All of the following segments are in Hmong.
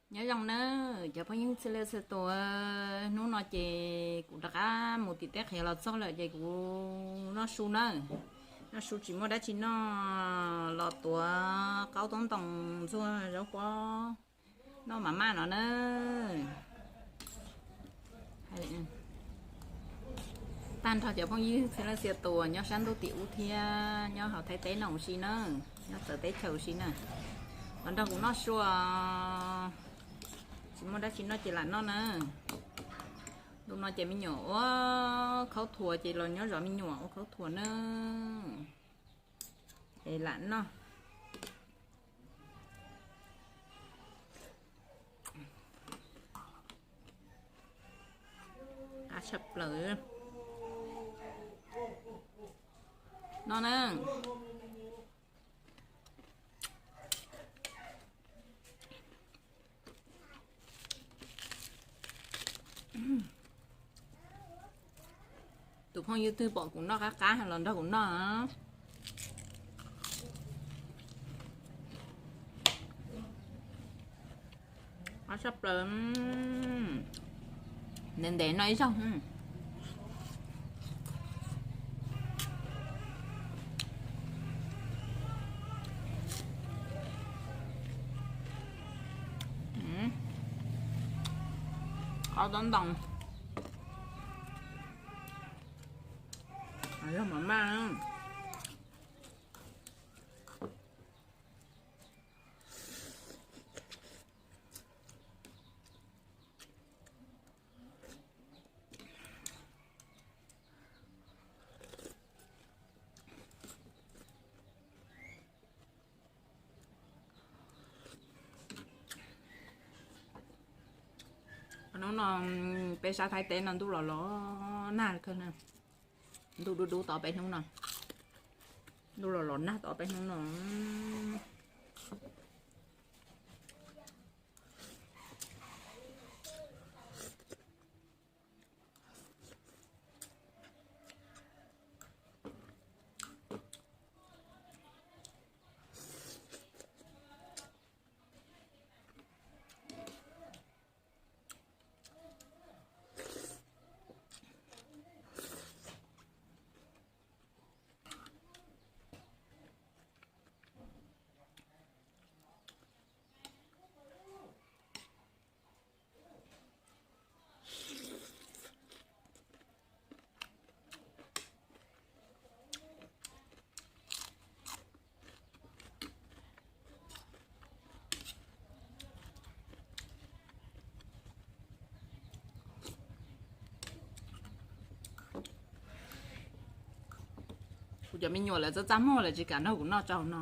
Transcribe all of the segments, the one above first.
Nyob zoo na, cov phooj ywg txhua leej txhua tus, hnub no ces kuv rov qab mus tim teb qhiav los txog lawm ces kuv noj su na. Noj su tsis muaj dab tsi noj los tuav qaub toob ntoos ntxuag zaub pob noj mam maj no na. Tag nrho cov phooj ywg txhua leej txhua tus nyob sab ntuj tim ub thiab nyob hauv Thaib teb no huv si na, nyob txawv teb chaws huv si na, los nrog kuv noj su, tsis muaj dab tsi noj ces lam noj na. Ntu no ces me nyuam ua khaub thuas ces los nyob zov me nyuam ua khaub thuas na, es lam noj. Qab tshaj plaws no na. Tus phooj ywg twg pom kuv noj qab qab los nrog kuv noj. Qab tshaj plaws, ntev ntev noj ib zaug. Qaub toob ntoos, yog mam maj. Hnub no peb sab Thaib teb no ntuj los los nag kawg na. Ntuj dub dub tod peb hnub no, ntuj los los nag tod peb hnub no. Kuv cov me nyuam lawv txaj txaj muag lawv tsis kam nrog kuv noj tsaus no.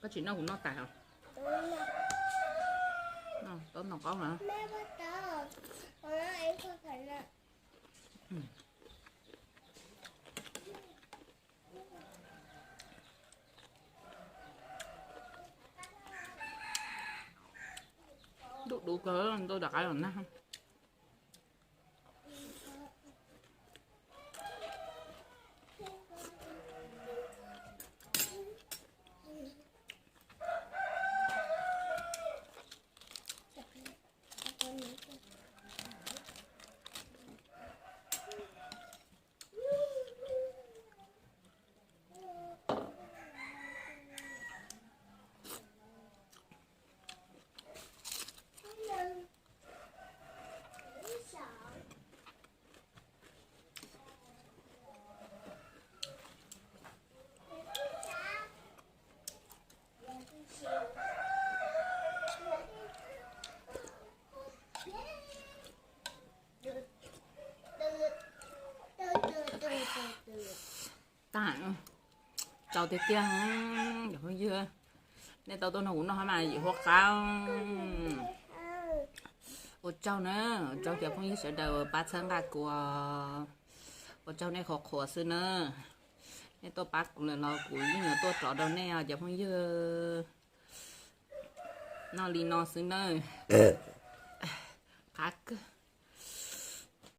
Tsis noj kuv noj tas os. Tau noj qaub na. Ntuj dub kawg, ntuj dov qab los nag. Tag, tsau tiag tiag. Cov phooj ywg, nej tau tuaj nrog kuv noj hab mas yim huab qab. Ua tsaug na, ua tsaug cov phooj ywg sawv daws pab txhawb nqa kuv. Ua tsaug nej qhuas qhuas xwb na. Nej tuaj pab kuv lawm los kuv yeej yuav tuaj rov rau nej os cov phooj ywg. Noj li no xwb nawb. Qab kawg.